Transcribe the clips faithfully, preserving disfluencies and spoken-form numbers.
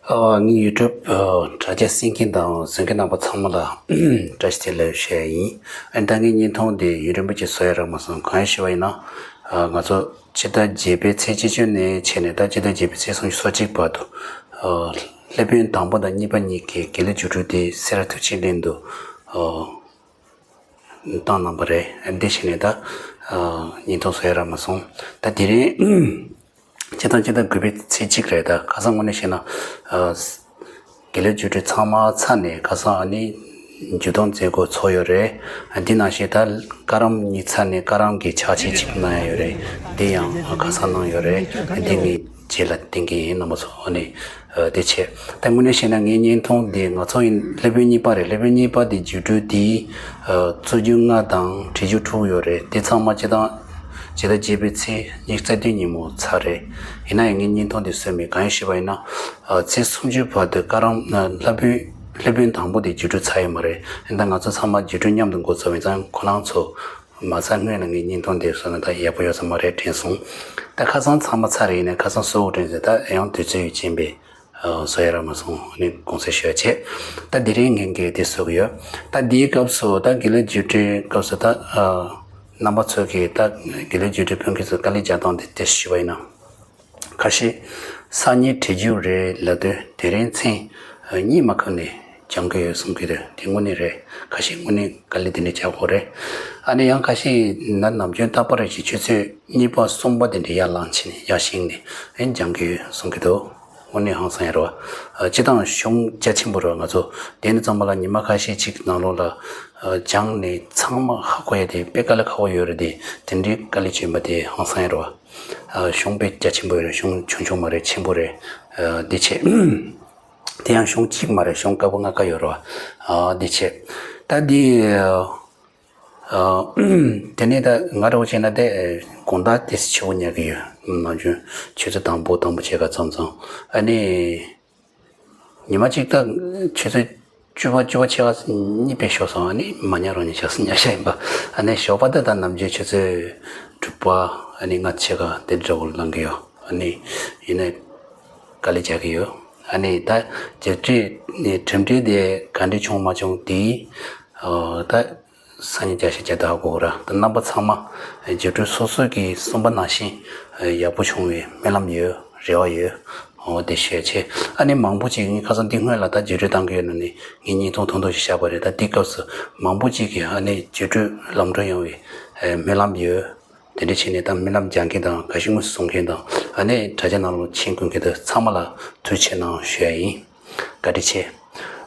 ཨ། ངའི་ཡུ་ཊུབ་ཨ་དྲ་རྒྱ་གསན་མཁན་དང་གཟིགས་མཁན་རྣམ་པ་ཚང་མ་ལ་བཀྲ་ཤིས་བདེ་ལེགས་ཞུ་ཡ་ཡིན། ཨ་ནི་ད་ངའི་བརྙན་ཐུང་འདི་ཡུན་རིང་པོ་ཅིག་བཟོ་ཡ་རག་མ་སོང་། གང་ཡིན་ཞུས་པ་ཡིན་ན། ཨ། ང་ཚོ་ཕྱི་ཟླ་བརྒྱད་པའི་ཚེས་བཅུ་ནས་བྱས་ནས་ད་ཕྱི་ཟླ་བརྒྱད་པའི་ཚེས་སུམ་ཅུ་སོ་གཅིག་བར་དུ། ཨ། སློབ་དཔོན་དང་པོ་དང་གཉིས་པ་གཉིས་ཀྱི་དགེ་ལེགས་སྒྱུ་འཕྲུལ་དེ་སེ་ར་ཐུགས་རྗེ་གླིང་དུ། ཨ། བཏང་གནང་བ་རེད། འདི་བྱས་ནས་ད། ཨ། བརྙན་ཐུང་བཟོ་ཡ་རག་མ་སོང་། ད་དེ་རིང་སྤྱིར་བཏང་སྤྱི་ཟླ་དགུ་པའི་ཚེས་གཅིག་རེད། ད་ཁ་སང་དངོས་གནས་བཤད་ན། ཨ། དགེ་ལེགས་སྒྱུ་འཕྲུལ་ཚང་མ་ཚར་ནས་ཁ་སང་ཨ་ནི་འཇུ་བཏང་མཛད་སྒོ་ཚོགས་ཡོད་རེད། འདི་ནང་བཞིན་ད་བཀའ་རམས་གཉིས་ཚར་ནས་བཀའ་རམས་ཀྱི་ཕྱག་ཕྱིད་ཅིག་གནང་ཡ་ཡོད་རེད། འདི་ཡང་ཁ་སང་གནང་ཡོད་རེད། འདི་ངས་རྗེས་ལ་བསྟན་གྱི་ཡིན། རྣམ་པ་ཚོ་ཨ་ནི། ཨ། དེ་བྱས། ད་དངོས་གནས་བཤད་ན་ངའི་བརྙན་ཐུང་འདི་ང་ཚོ་ཡིན་སློབ་དཔོན་གཉིས་པ་རེད། སློབ་དཔོན་གཉིས་པ་འདི་སྒྱུ་འཕྲུལ་འདི། ཨ། རྩོམ་རྒྱུན་ལྔ་དང་བྲིས་རྒྱུན་དྲུག་ཡོད་རེད། དེ་ཚང་མ་སྤྱིར་བཏང་ཕྱི་ཟླ་བརྒྱད་པའི་ཚེས་ཉི་ཤུ་རྩ་བདུན་ཉིན་མོ་ཚར་རེད། ཡིན་ན་ཡང་ངའི་བརྙན་ཐུང་འདི་བཟོས་མེད། གང་ཡིན་ཞུས་པ་ཡིན་ན། ཨ། ཚེས་སུམ་ཅུ་བར་དུ་བཀའ་རམས། ཨ། སློབ་དཔོན་སློབ་དཔོན་དང་པོ་དེ་སྒྱུ་འཕྲུལ་ཚར་ཡོད་མ་རེད། ཡིན་ད་ང་ཚོ་ཚང་མ་སྒྱུ་འཕྲུལ་མཉམ་དུ་འགོ་ཚུགས་པ་ཡིན་ཙང་ཁོ་རང་ཚོ་མ་ཚར་སྔོན་ལ་ངས་བརྙན་ཐུང་དེ་བཟོས་ན་ད་ཡག་པོ་ཡོད་ས་མ་རེད་དྲན་སོང་། ད་ཁ་སང་ཚང་མ་ཚར་རེད། ཡིན་ནའི་ཁ་སང་བཟོ་དགོས་དྲན་སོང་། ད་ཡང་དུས་ཚོད་ཡོད་ཅན་པས། ཨ། བཟོ་ཡ་རག་མ་སོང་། ཨ་ནི་དགོངས་སེལ་ཞུ་ཡ་བྱས། ད་དེ་རིང་ངས་འགན་དེ་བཟོ་གི་ཡོད། ད་འདིའི་སྐབས་སུ་ད་དགེ་ལེགས་སྒྱུ་འཕྲུལ་སྐབས་སུ་ད། ཨ། རྣམ་པ་ཚོ་གིས་ད་དགེ་ལེགས་སྒྱུ་འཕྲུལ་ཕོན་སྐྱེད་ཚོ་དཀའ་ལས་རྒྱག་སྟངས་དེ་དེ་ཞུས་པ་ཡིན་ན། ཁ་ཤས་སང་ཉིན་བྲིས་རྒྱུ་རེད་ལབ་དུས་དེ་རིང་མཚན་གཉིད་མ་ཁུག་ནས་སྦྱང་གི་ཡོད་གསུང་གི་འདུག་དེ་དངོས་གནས་རེད། ཁ་ཤས་དངོས་གནས་དཀའ་ལས་དེ་འདྲ་རྒྱག་དགོས་རེད། ཨ་ནི་ཡང་ཁ་ཤས་ན་ནམ་རྒྱུན་རྟག་པར་རེ་བཞིན་ཆུ་ཚོད་གཉིས་པ་གསུམ་པ་དེ་འདྲ་ཡར་ལངས་ཕྱིན་ནས་ཡར་བཞེངས་ནས་ཨེ་སྦྱང་གི་ཡོད་གསུང་གི་འདུག་དངོས་གནས་ཧང་སང་ཡ་རེད་བ། ཨ། སྤྱིར་བཏང་གཞུང་རྒྱ་ཆེན་པོ་རེད་བ། ང་ཚོ་དེ་ནི་ཚང་མ་ལ་ཉི་མ་ཁ་ཤས་ཅིག་ནང་ལོགས་ལ། ཨ། སྦྱངས་ནས་ཚང་མ་ཧ་གོ་ཡ་དེ་དཔེ་དཀའ་ལས་ཁག་པོ་ཡོད་རེད། དེ་དེ་འདྲའི་དཀའ་ལས་བྱས་པ་དེ་ཧང་སང་ཡ་རེད་བ། ཨ། གཞུང་དཔེ་རྒྱ་ཆེན་པོ་ཡོད་རེད། གཞུང་ཆུང་ཆུང་མ་རེད། ཆེན་པོ་རེད། ཨ། འདི་བྱས། དེ་ཡང་གཞུང་གཅིག་མ་རེད། གཞུང་དཀར་པོ་ལྔ་ཀ་ཡོད་རེད་བ། ཨ། འདི་བྱས། ད་འདི། ཨ། དེ་ནས་ད་ང་འདྲ་བོ་བྱས་ན་དེ་དགོང་དག་དེ་ཆེ་བོ་ཉལ་གི་ཡོད། ནམ་རྒྱུན་ཆུ་ཚོད་དང་པོ་དང་པོ་ཕྱེད་ཀ་ཙམ་ཙམ། ཨ་ནི། ཉི་མ་གཅིག་ད་ཆུ་ཚོད་བཅུ་པ་བཅུ་པ་ཕྱེད་ཀ་གཉིད་དཔེ་ཤོར་སོང་། ཨ་ནི་མ་ཉལ་རོགས་ཉལ་ཤག་ཟེར་ཉལ་ཤག་ཡིན་པ། ཨ་ནི་ཞོགས་པ་ད་ད་ནམ་རྒྱུན་ཆུ་ཚོད་དྲུག་པ་ཨ་ནི་ལྔ་ཕྱེད་ཀ་དེ་འདྲ་བོ་ལངས་གི་ཡོད། ཨ་ནི་ཡིན་ནའི་དཀའ་ལས་རྒྱག་གི་ཡོད། ཨ་ནི་ད་རྒྱུ་འབྲས་ནི་གྲུབ་འབྲས་དེ་ག་འདྲ་བྱུང་མ་བྱུང་དེ་ཨ་ད་སང་ཉིན་བརྒྱ་ཆ་བརྒྱ་ད་ཧ་གོ་གི་རེད། ད་རྣམ་པ་ཚང་མ་རྒྱུ་འབྲས་སོ་སོ་གིས་གསུངས་པ་ནང་བཞིན་ཡག་པོ་བྱུང་བའི་སྨོན་ལམ་ཡོད། རེ་བ་ཡོད། འོ་དེ་ཞུ་ཡ་བྱས། ཨ་ནི་མང་པོ་ཅིག་ངས་ཁ་སང་འདི་སྔོན་ལ་ད་བརྒྱུད་སྤྲོད་བཏང་གི་ཡོད་ནོ་ནི་ངས་བརྙན་ཐུང་ཐུང་ཐུང་ཞིག་བཞག་པ་རེད། ད་འདི་སྐབས་སུ་མང་པོ་ཅིག་གིས་ཨ་ནི་བརྒྱུད་སྤྲོད་ལམ་འགྲོ་ཡོང་བའི་ཨེ་སྨོན་ལམ་ཡོད། དེ་འདྲ་བྱས་ནས་ད་སྨོན་ལམ་རྒྱག་མཁན་དང་དགའ་བཞིན་དངོས་སུ་གསུང་མཁན་དང་ཨ་ནི་དྲ་རྒྱ་ནང་ལ་མཆན་བཀོད་མཁན་དེ་ཚང་མ་ལ་ཐུགས་རྗེ་གནང་ཞུ་ཡ་ཡིན། བཀའ་དྲིན་ཆེ།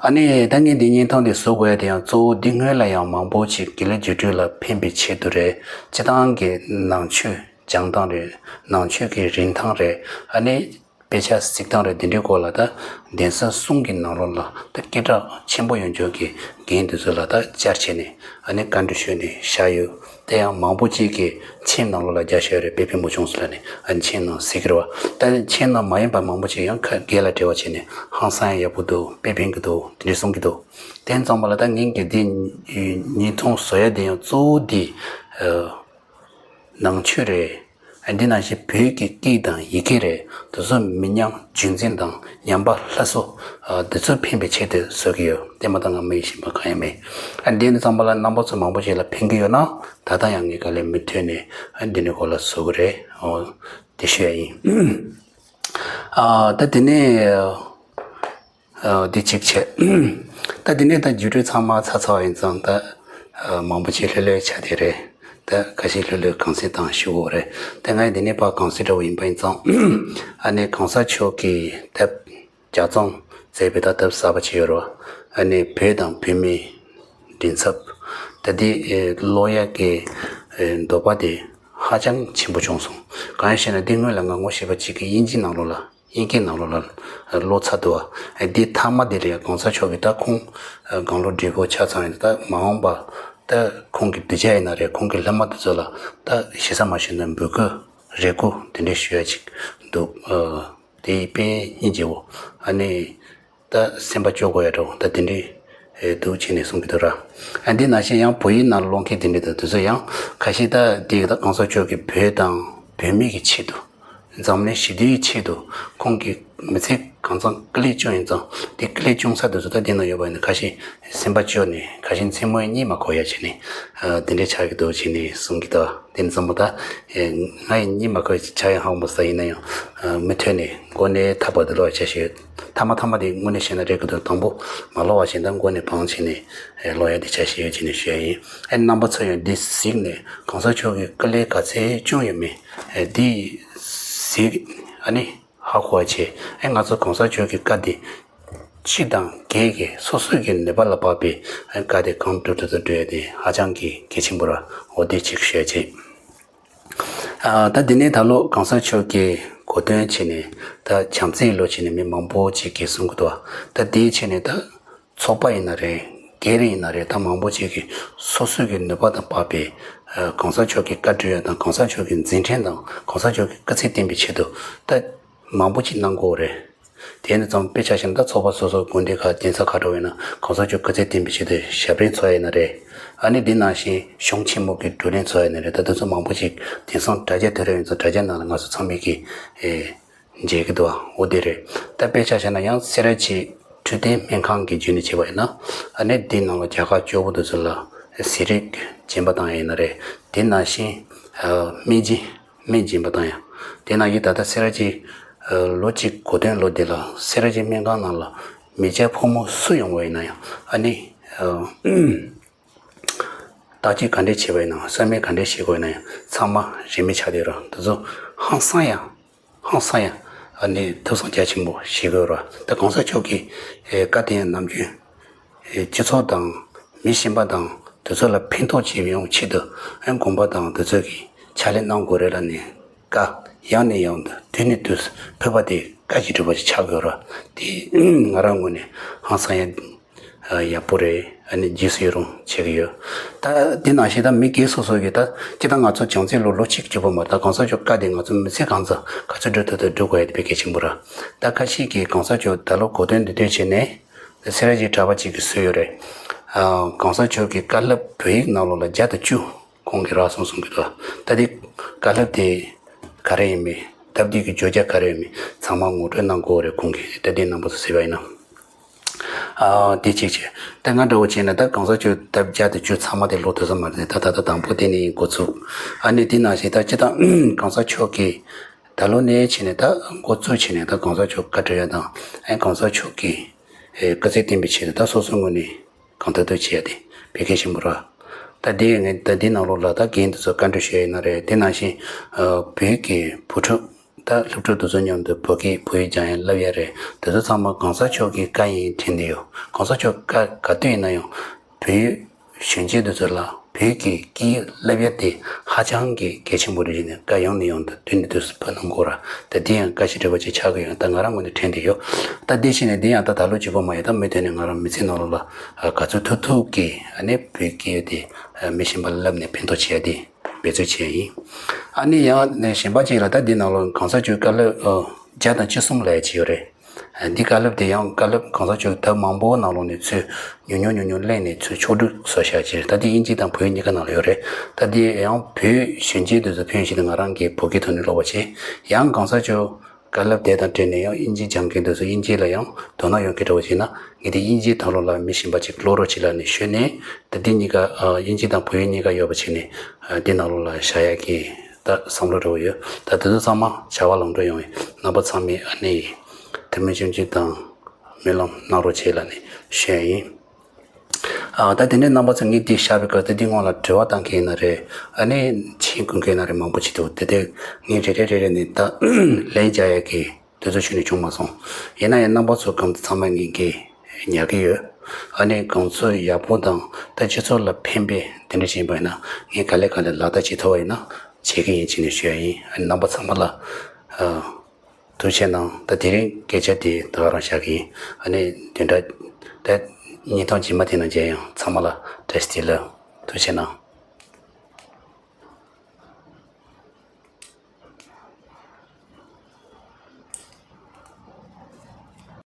ཨ་ནི་ད་ངས་འདི་བརྙན་ཐུང་འདི་བཟོ་དགོས་ཡ་དེ་ཡང་གཙོ་བོ་འདི་སྔོན་ལ་ཡང་མང་པོ་ཅིག་དགེ་ལེགས་བརྒྱུད་སྤྲོད་ལ་ཕན་པའི་ཆེད་དུ་རེད། སྤྱིར་བཏང་གི་ནང་ཆོས་སྦྱང་སྟངས་རེད། ནང་ཆོས་ཀྱི་རིན་ཐང་རེད། ཨ་ནི་དཔེ་ཆ་གཟིགས་སྟངས་རེད། འདི་འདྲའི་སྐོར་ལ་ད་གདན་ས་གསུམ་གྱི་ནང་ལོགས་ལ་ད་སྐད་གྲགས་ཆེན་པོ་ཡོད་འཇོག་གི་རྒན་འདི་ཚོ་ལ་ད་བཅར་བྱས་ནས་ཨ་ནི་བཀའ་འདྲི་ཞུས་ནས་བཞག་ཡོད། དེ་ཡང་མང་པོ་ཅིག་གིས་མཆན་ནང་ལོགས་ལ་རྒྱག་བཞག་ཡོད་རེད། དཔེ་ཕན་པོ་བྱུང་སོང་ལབ་ནས་ཨ་ནི་མཆན་ནང་གཟིགས་ཀྱི་རེད་བ། ད་མཆན་ནང་མ་ཡིན་པ་མང་པོ་ཅིག་ཡང་ཁ་སྒེར་ལ་འབྲེལ་བ་བྱས་ནས་ཧང་སང་ཡག་པོ་འདུག་དཔེ་ཕན་གྱི་འདུག་དེ་འདྲ་གསུང་གི་འདུག་དེ་ཙམ་པ་ལ་ད་ངས་གི་འདི་བརྙན་ཐུང་བཟོ་ཡ་དེ་ཡང་གཙོ་བོ་འདི་ནང་ཆོས་རེད། འདི་ནང་བཞིན་བོད་ཀྱི་སྐད་དང་ཡི་གེ་རེད། དེ་ཚོ་མི་ཉམས་རྒྱུན་འཛིན་དང་ཉམས་པ་སླར་གསོ་འདི་ཚོ་ཕན་པའི་ཆེད་དུ་བཟོ་གི་ཡོད། དེ་མ་གཏོགས་ང་མི་ཡི་ཞེན་པ་གང་ཡང་མེད། འདི་ནི་ཙམ་པ་ལ་རྣམ་པ་ཚོ་མང་པོ་ཞིག་ལ་ཕན་གྱི་ཡོད་ན་ད་ལྟ་ཡང་ངས་དཀའ་ལས་མི་ཐོན་ནས་འདི་ནི་སྐོར་ལ་བཟོ་གི་རེད། དེ་ཞུ་ཡ་ཡིན། ཨ། ད་དེ་ནས་ཨ། འདི་གཅིག་བྱས། ད་དེ་ནས་ད་བརྒྱུད་སྤྲོད་ཚང་མ་ཚར་ཚར་བ་ཡིན་ཙང་ད་ཨ། མང་པོ་ཅིག་ལྷོད་ལྷོད་ཆགས་བསྡད་རེད། ད་ཁ་ཤས་ལྷོད་ལྷོད་གུང་སེང་བཏང་ཞུ་དགོས་རེད། ད་ངས་དེ་ནས་ཕར་གུང་སེང་འདྲ་བོ་ཡིན་པ་ཡིན་ཙང་ཨ་ནི་གོང་ས་མཆོག་གིས་ད་ལྗགས་རྩོམ་མཛད་པའི་ད་ཐབས་གསར་པ་ཅིག་ཡོད་རེད་བ། ཨ་ནི་བོད་དང་བོད་མིའི་མགྲིན་ཚབ། ད་འདི་ཀློག་ཡག་གི་འདོད་པ་དེ་ཧ་ཅང་ཆེན་པོ་བྱུང་སོང་། གང་ཡིན་ཞེ་ན་འདི་སྔོན་ལ་ང་ངོ་ཤེས་པ་གཅིག་གིས་དབྱིན་ཇི་ནང་ལོགས་ལ་དབྱིན་སྐད་ནང་ལོགས་ལ་ཀློག་ཚར་འདུག་བ། འདི་མཐའ་མ་དེ་ལ་ཡང་གོང་ས་མཆོག་གིས་ད་ཁོང་སྒང་ལོགས་བགྲེས་པོ་ཆ་ཚང་ཡིན། ད་མ་འོངས་པ་ད་ཁོང་གི་གདུལ་བྱ་ཡིན་ན་རེད། ཁོང་གི་སློབ་མ་དེ་ཚོ་ལ་ད་ཞེ་ས་མ་ཞུས་ན་འབོད་སྐུལ་རེ་སྐུལ་དེ་འདྲ་ཞུ་ཡ་ཅིག་འདུག་དེ་དཔེ་སྙིང་རྗེ་བོ། ཨ་ནི། ད་སེམས་པ་སྐྱོ་དགོས་ཡ་འདྲ་བོ་ད་དེ་འདྲའི་འདུག་བྱས་ནས་གསུང་གི་འདུག་ར། ཨ། འདི་ནང་བཞིན་ཡང་བོད་ཡིག་ནང་ཀློག་མཁན་དེ་འདྲ་དང་དེ་ཚོ་ཡང་ཁ་ཤས་ད་དེ་ད་གོང་ས་མཆོག་གིས་བོད་དང་བོད་མི་གི་ཆེད་དུ་ འཛམ་གླིང་ཞི་བདེའི་ཆེད་དུ་ཁོང་གིས་མི་ཚེ་གང་ཚང་སྐུ་ལས་བསྐྱོན་ཡིན་ཙང་། དེ་སྐུ་ལས་བསྐྱོན་ས་དེ་ཚོ་ད་དེ་ན་ཡོད་པ་ཡིན་ན། ཁ་ཤས་སེམས་པ་སྐྱོ་ནས། ཁ་ཤས་མཚན་མོ་གཉིད་མ་ཁུག་ཡ་བྱས་ནས། ཨ། དེ་འདྲའི་ཆགས་ཀྱི་འདུག་བྱས་ནས་གསུང་གི་འདུག་དེ་ནི་བསམ་པ་ད། ཨེ། ང་ཡི་གཉིད་མ་ཁུག་ཆགས་ཡ་ཧ་གོ་མ་སོང་། ཡིན་ན་ཡང་། ཨ། མུ་མཐུད་ནས་མགོ་ནས་ཐག་པ་དེ་ལོག་བྱ་ཞིག་ཡོད། མཐའ་མ་མཐའ་མ་དེ་དངོས་གནས་བཤད་ན་རེད་ཀྱི་འདུག་དང་པོ་མ་ལོག་པ་བྱས་ན་མགོ་ནས་བང་བྱས་ནས། ཨེ། ལོག་ཡ་དེ་བྱ་ཞིག་ཡོད་བྱས་ནས་ཞུ་ཡ་ཡིན། ཨེ། རྣམ་པ་ཚོ་ཡང་འདི་གཟིགས་ནས་གོང་ས་མཆོག་གིས་སྐུ་ལས་ག་ཚད་བསྐྱོན་ཡོད་མེད། ཨེ། འདི་གཟིགས། ཨ་ནི་ཧ་གོ་བ་བྱས། ཨེ། ང་ཚོ་གོང་ས་མཆོག་གི་བཀའ་དེ་སྤྱི་དང་སྒེར་གྱི་སོ་སོ་གི་ནུས་པ་ལ་དཔག་པའི། ཨེ། བཀའ་དེ་གང་སྒྲུབ་ཐུབ་ཐུབ་སྒྲུབ་ཡ་དེ་ཧ་ཅང་གི་གལ་ཆེན་པོ་རེད། འོ་དེ་གཅིག་ཞུ་ཡ་བྱས། ཨ། ད་དེ་ནས་ད་ལོ་གོང་ས་མཆོག་གི་གོ་སྟོན་བྱས་ནས། ད་བྱམས་བརྩེའི་ལོ་བྱས་ནས་མི་མང་པོ་ཅིག་གིས་གསུང་གི་འདུག་ད་དེ་བྱས་ནས་ད་ཚོགས་པ་ཡིན་ན་རེད། སྒེར་ཡིན་ན་རེད། ད་མང་པོ་ཅིག་གིས་སོ་སོ་གི་ནུས་པ་དང་དཔག་པའི། ཨ། གོང་ས་མཆོག་གི་བཀའ་སྒྲུབ་ཡ་དང་། གོང་ས་མཆོག་གི་མཛད་འཕྲིན་དང་། གོང་ས་མཆོག་གི་སྐུ་ཚེ་བརྟན་པའི་ཆེད་དུ་ད་མང་པོ་ཅིག་གནང་གི་ཡོད་རེད། དེ་ནི་ཙམ། དཔེ་ཆ་བཞག་ན་ད་ཚོགས་པ་སོ་སོ་དགོན་སྡེ་ཁག་གདན་ས་ཁག་འགྲོ་བས་ན། གོང་ས་མཆོག་སྐུ་ཚེ་བརྟན་པའི་ཆེད་དུ་ཞབས་རིམ་འཚོགས་ཡ་ཡིན་ན་རེད། ཨ་ནི་འདི་ནང་བཞིན་གཞུང་ཆེན་མོ་གི་བགྲོ་གླེང་འཚོགས་ཡ་ཡིན་ན་རེད། ད་དེ་ཚོ་མང་པོ་ཅིག། དེང་སང་དྲ་རྒྱ་དེ་རིང་ཡིན་ཙང་དྲ་རྒྱ་ནང་ལ་ང་ཚོ་ཚང་མས་ཀྱིས། ཨེ། མཇལ་གྱི་འདུག་འོ་དེ་རེད། ད་དཔེ་ཆ་བཞག་ན་ཡང་སེ་ར་བྱེས་འཕྲོད་བསྟེན་སྨན་ཁང་གི་བརྒྱུད་ནས་བྱས་པ་ཡིན་ན། ཨ་ནི་འདི་ནང་ལ་རྒྱ་གར་སྐྱོ་པོ་དེ་ཚོ་ལ་ཟས་རིགས་སྦྱིན་པ་བཏང་ཡ་ཡིན་ན་རེད། དེ་ནང་བཞིན། ཨ། སྨན་སྦྱིན། སྨན་སྦྱིན་པ་བཏང་ཡ། དེ་ནང་བཞིན་ད་ལྟ་སེ་ར་བྱེས། ཨ། ལོ་གཅིག་གོ་སྟོན་ལོ་འདི་ལ་སེ་ར་བྱེས་སྨན་ཁང་ནང་ལ་མི་སྐྱ་ཕོ་མོ་སུ་ཡོང་བ་ཡིན་ན་ཡང་། ཨ་ནི། ཨ། བརྟག་དཔྱད་ག་འདྲས་བྱས་པ་ཡིན་ནའང་། གསོལ་སྨན་ག་འདྲས་བྱེད་དགོས་ཡིན་ན་ཡང་། ཚང་མ་རིན་མེད་ཆགས་བསྡད་རོགས། དེ་ཚོ་ཧང་སང་ཡ། ཧང་སང་ཡ། ཨ་ནི་ཐུགས་བསམ་རྒྱ་ཆེན་པོ་བཞེས་དགོས་རོགས། ད་གོང་ས་མཆོག་གི། ཨེ། བཀའ་དེ་ནམ་རྒྱུན། ཨེ། སྤྱི་ཚོགས་དང་མི་གཞན་པ་དང་དེ་ཚོ་ལ་ཕན་ཐོགས་ཅིག་ཡོང་ཆེད་དུ། ཨེ། དགོན་པ་དང་དེ་ཚོ་གིས་ཕྱག་ལས་གནང་དགོས་རེད་ལབ་ནས། བཀའ་ཡང་ནས་ཡང་དུ་དུས་ནས་དུས་སུ་ཕུལ་བ་དེ་བཀའ་བཞིན་སྒྲུབ་པ་ཞིག་ཆགས་དགོས་ར། དེ་ང་རང་ངོས་ནས་ཧང་སང་ཡ། ཨ། ཡག་པོ་རེད། ཨ་ནི་རྗེས་སུ་ཡི་རང་བྱེད་ཀྱི་ཡོད། ད་དེ་ནང་བཞིན་ད་མི་སྒེར་སོ་སོ་གིས། ད་སྤྱིར་བཏང་ང་ཚོ་བྱམས་བརྩེའི་ལོ་ལོ་གཅིག་གཅིག་པོ་མ་རེད། ད་གོང་ས་མཆོག་བཀའ་དེ་ང་ཚོ་མི་ཚེ་གང་ཚང་ག་ཚོད་སྒྲུབ་ཐུབ་ཐུབ་སྒྲུབ་དགོས་ཡ་དེ་དཔེ་གལ་ཆེན་པོ་ར། ད་ཁ་ཤས་ཀྱིས་གོང་ས་མཆོག་ད་ལོ་གོ་སྟོན་འདི་དུས་བྱས་ནས། སེ་ར་བྱེས་གྲྭ་པ་གཅིག་གིས་བཟོས་ཡོད་རེད། ཨ། གོང་ས་མཆོག་གི་བཀའ་སློབ་བོད་ཡིག་ནང་ལོགས་ལ་བརྒྱ་དང་བཅུ། ཁོང་གིས་རག་སོང་གསུང་གི་འདུག་ད་དེ་བཀའ་སློབ་དེ་ག་རེ་ཡིན་མིན། སྟབས་བདེ་གི་བརྗོད་བྱ་ག་རེ་ཡིན་མིན་ཚང་མ་ངོ་སྤྲོད་གནང་དགོས་རེད། ཁོང་གིས། ད་དེ་རྣམ་པ་ཚོ་གཟིགས་པ་ཡིན་ན། ཨ། དེ་གཅིག་བྱས། ད་ང་འདྲ་བོ་བྱས་ན་ད་གོང་ས་མཆོག་ད་བརྒྱ་དང་བཅུ་ཚང་མ་དེ་ཀློག་ཐུབ་ས་མ་རེད། ད་ད་ད་དང་པོ་དེ་ནས་འགོ་ཚུགས། ཨ་ནི་དེ་ནང་བཞིན་ད་སྤྱིར་བཏང་གོང་ས་མཆོག་གིས་ད་ལོ་ནས་བྱས་ནས། ད་འགོ་བཙུགས་བྱས་ནས་ད་གོང་ས་མཆོག་བཀའ་སྒྲུབ་ཡ་དང་། ཨ། གོང་ས་མཆོག་གི། ཨེ། སྐུ་ཚེ་བརྟན་པའི་ཆེད་དུ་ད་སོ་སོའི་ངོས་ནས་གང་ཐུབ་ཐུབ་བྱེད་ཡ་དེ་དཔེ་གལ་ཆེན་པོ་རེད། ད་དེ་ངས་ད་འདི་ནང་ལོགས་ལ་ད་རྒན་དེ་ཚོ་བཀའ་འདྲི་ཞུ་ཡ་ཡིན་ན་རེད། དེ་ནང་བཞིན། ཨ། བོད་ཀྱི་བུ་ཕྲུག་ད་སློབ་ཕྲུག་དེ་ཚོ་མཉམ་དུ་བོད་སྐད་བོད་ཡིག་སྦྱང་ཡ་བསླབ་ཡ་རེད། དེ་ཚོ་ཚང་མ་གོང་ས་མཆོག་གི་བཀའ་ཡིན་དྲན་བསྡད་ཡོད། གོང་ས་མཆོག་བཀའ་ག་དུས་ཡིན་ན་ཡང་བོད་གཞོན་སྐྱེས་དེ་ཚོ་ལ་བོད་ཀྱི་སྐད་ཡིག་བསླབ་ཡ་དེ་ཧ་ཅང་གི་གལ་ཆེན་པོ་རེད་ཟེར་ནས། བཀའ་ཡང་ནས་ཡང་དུ་དུས་ནས་དུས་སུ་ཕུལ་གནང་དགོས་ར། ད་འདི་ཡང་བཀའ་བཞིན་སྒྲུབ་པ་ཅིག་ཆགས་ཀྱི་ཡོད། ད་ང་རང་ངོས་ནས་དྲན་བསྡད་ཡོད། ད་འདི་བྱས་ནས་འདི་ཡང་ད་ད་ལོ་གཅིག་པོ་མ་ཡིན། ད་མུ་མཐུད་ནས་ང་རང་མི་ཚེ་ནང་ལོགས་ལ། ཨ། ག་ཚོད་ཐུབ་ཐུབ་ཀྱིས། ཨ་ནི་བོད་སྐད་ཡིག་དེ། ཨ། མི་གཞན་པ་ལ་བསླབས་ནས་ཕན་ཐོགས་བྱེད་ཡ་དེ་འབད་རྩོལ་བྱེད་ཡ་ཡིན། ཨ་ནི་ཡང་ནས་གཞན་པ་ཅིག་ལ། ད་འདི་ནང་ལོགས་གོང་ས་མཆོག་བཀའ་སློབ། ཨ། བརྒྱ་དང་བཅུ་གསུམ་ལབ་ཡ་ཅིག་ཡོད་རེད། འདི་བཀའ་སློབ་དེ་ཡང་བཀའ་སློབ་གོང་ས་མཆོག་ལྡབ་མང་པོ་ནང་ལོགས་ནས་ཚུར་ཉུང་ཉུང་ཉུང་ཉུང་ལེན་ནས་ཚུར་ཕྱོགས་བསྒྲིགས་བཟོས་བཞག་ཅིག་ད་དེ་དབྱིན་ཇི་དང་བོད་ཡིག་གཉིས་ཀ་ནང་ལ་ཡོད་རེད། ད་དེ་ཡང་བོད་གཞོན་སྐྱེས་དེ་ཚོ་ཕན་ཞིག་ཏུ་ང་རང་གིས་བོད་སྐད་ཐོག་ནས་ཀློག་པ་བྱས། ཡང་གོང་ས་མཆོག་བཀའ་སློབ་དེ་དང་འབྲེལ་ནས་ཡང་དབྱིན་ཇི་སྦྱང་མཁན་དེ་ཚོ་དབྱིན་ཇི་ལ་ཡང་དོ་སྣང་ཡོད་མཁན་འདྲ་བོ་བྱས་ན། ངས་དེ་དབྱིན་ཇི་ནང་ལོགས་ལ་མི་གཞན་པ་ཅིག་ཀློག་རོགས་བྱེད་ལབ་ནས་ཞུས་ནས། ད་དེ་གཉིས་ཀ། ཨ། དབྱིན་ཇི་དང་བོད་ཡིག་གཉིས་ཀ་ཡོད་པ་བྱས་ནས། ཨ། དེ་ནང་ལོགས་ལ་བཞག་ཡག་གི་ད་བསམ་བློ་འདྲ་བོ་ཡོད། ད་དེ་ཚོ་ཚང་མ་བྱ་བ་ལམ་འགྲོ་ཡོང་བའི་རྣམ་པ་ཚང་མས་ཨ་ནི་ཐུགས་སྨོན་ཆུང་ཆུང་དང་སྨོན་ལམ་གནང་རོགས་བྱེད་ལབ་ནས་ཞུ་ཡ་ཡིན། ཨ། ད་དེ་ནས་རྣམ་པ་ཚོ་ངས་འདི་བཞག་པའི་སྐབས་དེ་འདི་སྔོན་ལ་དྲི་བ་བཏང་མཁན་ཡིན་ན་རེད། ཨ་ནི་མཆན་བཀོད་མཁན་ཡིན་ན་རེད། མང་པོ་ཅིག་འདུག་དེ་དེ་ངས་རེ་རེ་རེ་རེ་ནས་ད་ལན་རྒྱག་ཡག་གི་དུས་ཚོད་ཁྱོན་ནས་བྱུང་མ་སོང་། ཡིན་ན་ཡང་རྣམ་པ་ཚོ་གང་དུ་ཚང་མ་ངས་འགན་ཉར་གྱི་ཡོད། ཨ་ནི་གང་ཚོད་ཡག་པོ་དང་ད་སྤྱི་ཚོགས་ལ་ཕན་པའི་དེ་འདྲ་ཞིག་ཡིན་པ་ཡིན་ན། ངས་ག་ལེ་ག་ལེ་ལག་བསྟར་བྱེད་ཐུབ་པ་ཡིན་ན་བྱེད་ཀྱི་ཡིན་ཅེས་ནས་ཞུ་ཡ་ཡིན། ཨ་ནི་རྣམ་པ་ཚང་མ་ལ། ཨ། ཐུགས་རྗེ་གནང་། ད་དེ་རིང་སྐད་ཆ་དེ་ད་ག་རང་བཞག་གི་ཡིན། ཨ་ནི་བདུན་ཕྲག་ད་ཉིས་སྟོང་རྗེས་མ་དེ་ནང་མཇལ་ཡོང་། ཚང་མ་ལ་བཀྲ་ཤིས་བདེ་ལེགས། ཐུགས་རྗེ་གནང་།